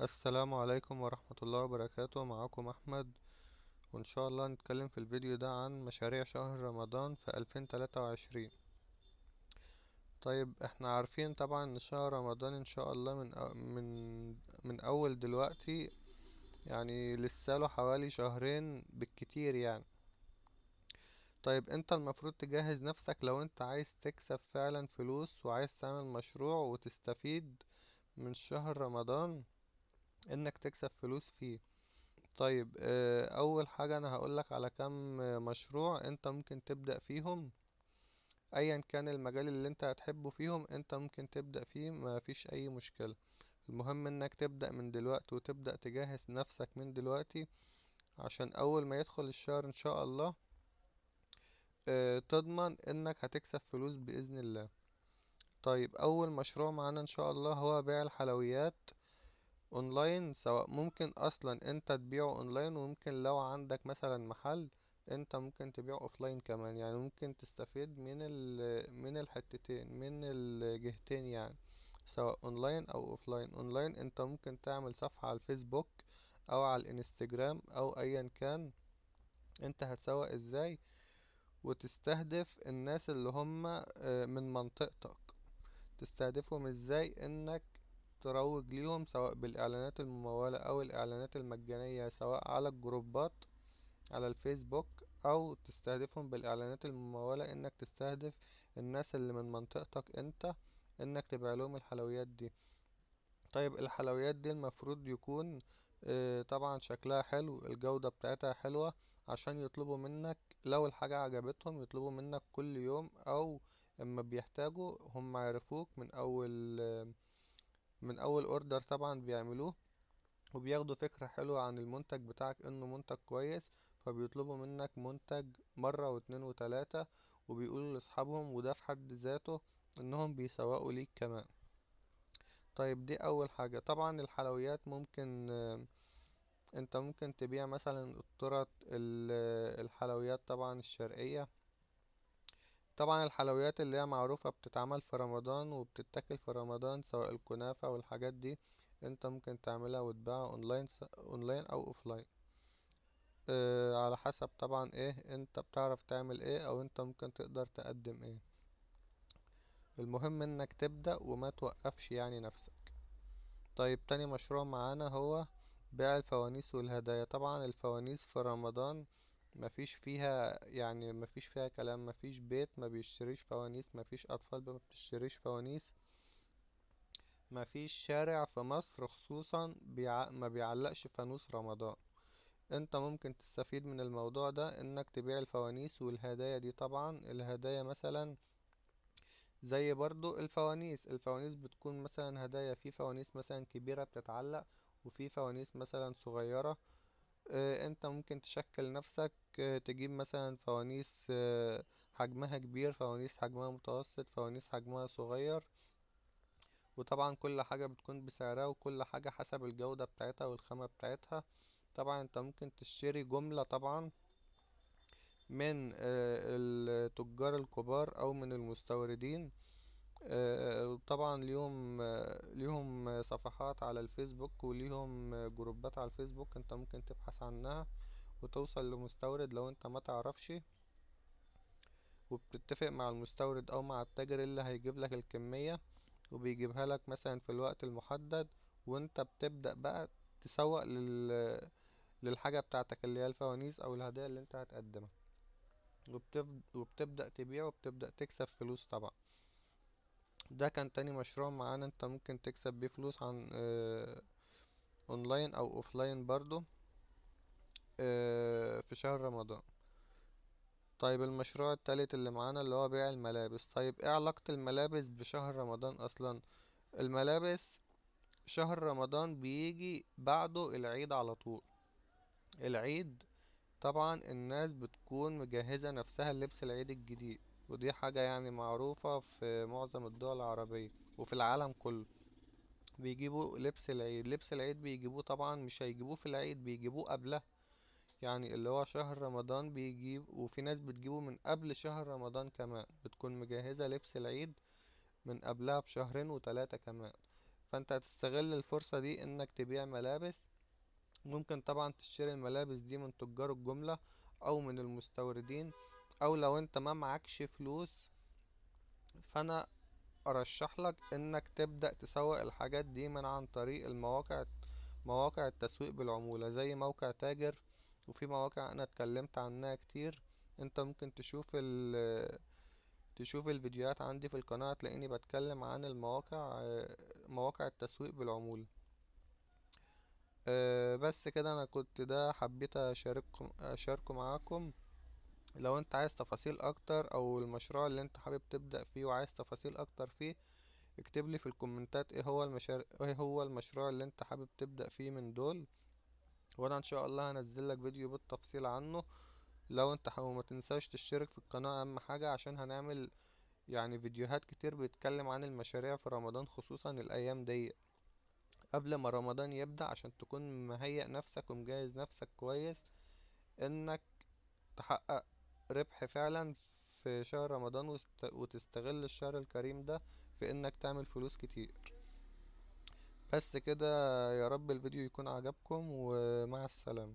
السلام عليكم ورحمة الله وبركاته. معاكم أحمد، وإن شاء الله نتكلم في الفيديو ده عن مشاريع شهر رمضان في 2023. احنا عارفين طبعا ان شهر رمضان ان شاء الله من اول دلوقتي، يعني لسه له حوالي شهرين بالكتير. انت المفروض تجهز نفسك لو انت عايز تكسب فعلا فلوس وعايز تعمل مشروع وتستفيد من شهر رمضان انك تكسب فلوس فيه. اول حاجة انا هقولك على كم مشروع انت ممكن تبدأ فيهم، ايا كان المجال اللي انت هتحبه فيهم انت ممكن تبدأ فيه، ما فيش اي مشكلة. المهم انك تبدأ من دلوقتي وتبدأ تجهز نفسك من دلوقتي، عشان اول ما يدخل الشهر ان شاء الله، تضمن انك هتكسب فلوس بإذن الله. اول مشروع معانا ان شاء الله هو بيع الحلويات اونلاين. سواء ممكن اصلا انت تبيعه اونلاين، وممكن لو عندك مثلا محل انت ممكن تبيعه اوفلاين كمان، يعني ممكن تستفيد من الحتتين، من الجهتين، سواء اونلاين او اوفلاين. اونلاين انت ممكن تعمل صفحة على الفيسبوك او على الانستجرام او ايا كان انت هتسوق ازاي، وتستهدف الناس اللي هم من منطقتك. تستهدفهم ازاي؟ انك تروج ليهم سواء بالاعلانات الممولة او الاعلانات المجانية، سواء على الجروبات على الفيسبوك، او تستهدفهم بالاعلانات الممولة انك تستهدف الناس اللي من منطقتك انت، انك تبيع لهم الحلويات دي. الحلويات دي المفروض يكون طبعا شكلها حلو، الجودة بتاعتها حلوة، عشان يطلبوا منك لو الحاجة عجبتهم يطلبوا منك كل يوم، او اما بيحتاجوا هم عرفوك من اول اوردر طبعا بيعملوه، وبياخدوا فكرة حلوة عن المنتج بتاعك انه منتج كويس، فبيطلبوا منك منتج مرة واتنين وتلاتة، وبيقولوا لاصحابهم، وده في حد ذاته انهم بيسوقوا ليك كمان. دي اول حاجة. طبعا الحلويات انت ممكن تبيع مثلا التورت، الحلويات طبعا الشرقية، طبعا الحلويات اللي هي معروفة بتتعمل في رمضان وبتتاكل في رمضان، سواء الكنافة والحاجات دي، انت ممكن تعملها وتبيعها اونلاين او اوفلاين، على حسب طبعا ايه انت بتعرف تعمل ايه، او انت ممكن تقدر تقدم ايه. المهم انك تبدأ وما توقفش نفسك. تاني مشروع معانا هو بيع الفوانيس والهدايا. طبعا الفوانيس في رمضان مفيش فيها، يعني مفيش فيها كلام، مفيش بيت ما بيشتريش فوانيس، مفيش اطفال ما بتشتريش فوانيس، مفيش شارع في مصر خصوصا ما بيعلقش فانوس رمضان. انت ممكن تستفيد من الموضوع ده انك تبيع الفوانيس والهدايا دي. طبعا الهدايا مثلا زي برضو الفوانيس، الفوانيس بتكون مثلا هدايا، في فوانيس مثلا كبيرة بتتعلق، وفي فوانيس مثلا صغيرة. انت ممكن تشكل نفسك، تجيب مثلا فوانيس، حجمها كبير، فوانيس حجمها متوسط، فوانيس حجمها صغير، وطبعا كل حاجة بتكون بسعرها، وكل حاجة حسب الجودة بتاعتها والخامة بتاعتها. طبعا انت ممكن تشتري جملة طبعا من التجار الكبار او من المستوردين، طبعا ليهم صفحات على الفيسبوك، وليهم جروبات على الفيسبوك، انت ممكن تبحث عنها وتوصل لمستورد لو انت ما تعرفش، وبتتفق مع المستورد او مع التاجر اللي هيجيب لك الكمية، وبيجيبها لك مثلا في الوقت المحدد، وانت بتبدأ بقى تسوق للحاجة بتاعتك اللي هي الفوانيس او الهدايا اللي انت هتقدمها، وبتبدأ تبيع وبتبدأ تكسب فلوس. طبعا ده كان تاني مشروع معانا انت ممكن تكسب بيه فلوس عن اونلاين او اوفلاين برضو، في شهر رمضان. المشروع التالت اللي معانا اللي هو بيع الملابس. ايه علاقة الملابس بشهر رمضان اصلا؟ الملابس شهر رمضان بيجي بعده العيد على طول. العيد طبعا الناس بتكون مجهزة نفسها للبس العيد الجديد، ودي حاجة معروفة في معظم الدول العربية وفي العالم كله، بيجيبوا لبس العيد. لبس العيد بيجيبوه طبعا مش هيجيبوه في العيد، بيجيبوه قبله، يعني اللي هو شهر رمضان بيجيب، وفي ناس بتجيبه من قبل شهر رمضان كمان، بتكون مجهزة لبس العيد من قبلها بشهرين وتلاتة كمان. فانت هتستغل الفرصة دي انك تبيع ملابس. ممكن طبعا تشتري الملابس دي من تجار الجملة او من المستوردين، او لو انت ما معكش فلوس فانا ارشح لك انك تبدأ تسوق الحاجات دي من عن طريق مواقع التسويق بالعمولة زي موقع تاجر، وفي مواقع انا اتكلمت عنها كتير. انت ممكن تشوف الفيديوهات عندي في القناة، هتلاقيني بتكلم عن مواقع التسويق بالعمولة. بس كده انا كنت ده حبيت اشاركه معاكم. لو انت عايز تفاصيل اكتر او المشروع اللي انت حابب تبدأ فيه وعايز تفاصيل اكتر فيه، اكتب لي في الكومنتات ايه هو المشروع اللي انت حابب تبدأ فيه من دول، وانا ان شاء الله هنزل لك فيديو بالتفصيل عنه. لو انت حابب ما تنساش تشترك في القناة، اهم حاجة، عشان هنعمل فيديوهات كتير بيتكلم عن المشاريع في رمضان، خصوصا الايام دي قبل ما رمضان يبدأ، عشان تكون مهيئ نفسك ومجهز نفسك كويس انك تحقق ربح فعلا في شهر رمضان، وتستغل الشهر الكريم ده في انك تعمل فلوس كتير. بس كده، يا رب الفيديو يكون عجبكم، ومع السلامة.